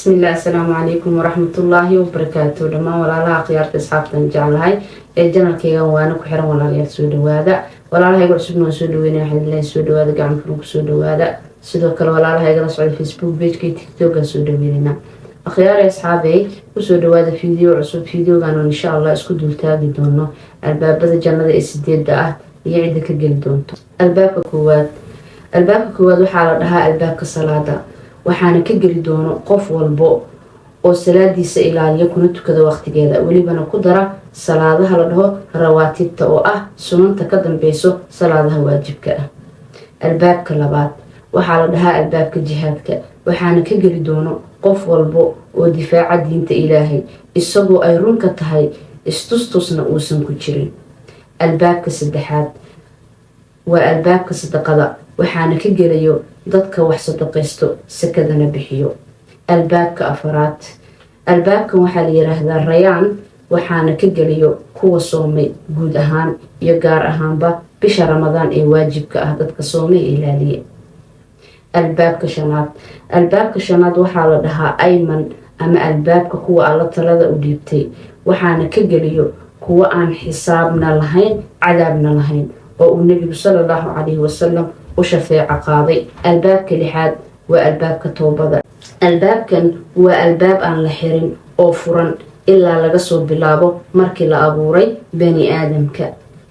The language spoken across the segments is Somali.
Bismillaah, asalaamu calaykum waraxmatullaahi wabarakaatu. Dhammaan walaalaha, akhyaarta, asxaabtan jeclahay ee channelkeygan waana ku xiran, walaalayaal, soo dhawaada. Walaalahayga cusubna waan soo dhaweynaya, waxaan leeyahay soo dhawaada, gacan furan kusoo dhawaada. Sidoo kale walaalaha igala socda Facebook pageka iyo TikToka, soo dhaweynayna. Akhyaari, asxaabey, kusoo dhawaada video cusub. Videogan oo insha Allah isku dultaagi doono albaabada jannada ee sideeda ah iyo cidda ka geli doonto. Albaabka koowaad. Albaabka koowaad waxaa la dhahaa albaabka salaada, waxaana ka geli doono qof walbo oo salaadiisa ilaaliya, kuna tukada waqtigeeda, welibana ku dara salaadaha la dhaho rawaatibta, oo ah sunanta ka dambeyso salaadaha waajibka ah. Albaabka labaad waxaa la dhahaa albaabka jihaadka, waxaana ka geli doono qof walbo oo difaaca diinta Ilaahay, isagoo ay runka tahay, istustusna uusan ku jirin. Albaabka saddexaad waa albaabka sadaqada, waxaana ka gelayo dadka wax sadaqaysto, sakadana bixiyo. Albaabka afaraad, albaabkan waxaa la yiraahdaa Rayaan, waxaana ka gelayo kuwa soomay guud ahaan iyo gaar ahaanba bisha Ramadaan ee waajibka ah, dadka soomay ee ilaaliye. Albaabka shanaad. Albaabka shanaad waxaa la dhahaa Ayman ama albaabka kuwa Alla talada u dhiibtay, waxaana ka geliyo kuwa aan xisaabna lahayn, cadaabna lahayn, oo uu Nebigu sala Allahu calayhi wasalam u shafeeco qaaday. Albaabka lixaad waa albaabka toobada. Albaabkan waa albaab aan la xirin oo furan ilaa laga soo bilaabo markii la abuuray bani aadamka,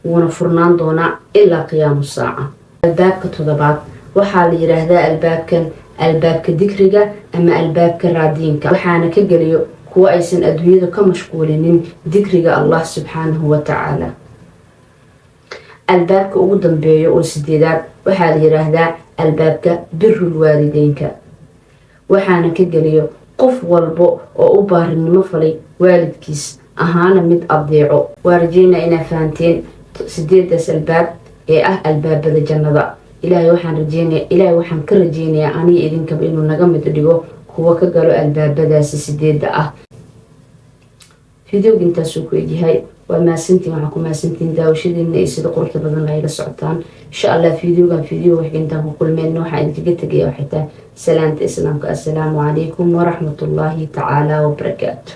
wuuna furnaan doonaa ilaa qiyaamu saaca. Albaabka toddobaad waxaa la yiraahdaa albaabkan albaabka dikriga ama albaabka raadiinka, waxaana ka geliyo kuwa aysan adduunyadu ka mashquulinin dikriga Allah subxaanahu wa tacaala. Albaabka ugu dambeeya oo sideedaad waxaa la yiraahdaa albaabka birul waalideynka, waxaana ka geliyo qof walbo oo u baarinimo falay waalidkiis, ahaana mid adeeco. Waa rajeynaa inaa fahanteen sideedaas albaab ee ah albaabada jannada. Ilaahay waxaan rajeynaya, Ilaahay waxaan ka rajeynayaa aniga idinkaba inuu naga mid dhigo kuwa ka galo albaabadaasi sideedda ah. Videoga intaasuu ku egyahay. Waa mahadsantiin, waxaa ku mahadsantiin daawashadiina iyo sida quruxda badan layla socotaan. Insha Allah videogan video wax intaan ku kulmeenna, waxaa idinkaga tegaya waxay tahay salaanta Islaamka: assalaamu calaykum waraxmatullaahi tacaala wabarakaatu.